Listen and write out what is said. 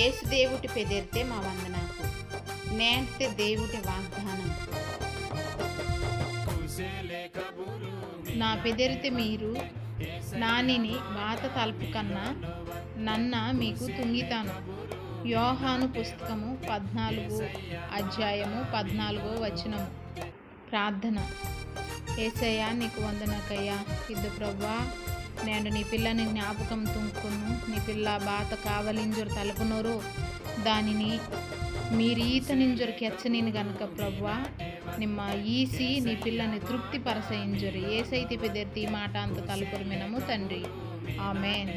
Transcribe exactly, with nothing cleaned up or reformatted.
యేసు దేవుటి పెదిరితే మా వందనాకు. నేంటే దేవుటి వాగ్దానం. నా పెదిరితే మీరు నానిని బాత తలుపు కన్నా నన్న మీకు తుంగితాను. యోహాను పుస్తకము పద్నాలుగు అధ్యాయము పద్నాలుగో వచనము. ప్రార్థన. ఏసయ్యా, నీకు వందనకయ్యా. ఇద్దు ప్రభువా, నేను నీ పిల్లని జ్ఞాపకం తుంకును, నీ పిల్ల బాత కావలింజరు తలుపునోరు, దానిని మీరు ఈతనింజరు కెచ్చనిని గనుక ప్రభువా, నిమ్మ ఈసి నీ పిల్లని తృప్తి పరసయింజరు. ఏసైతి పెదిరితే ఈ మాట అంత తలుపురు మినము తండ్రి. ఆమెన్.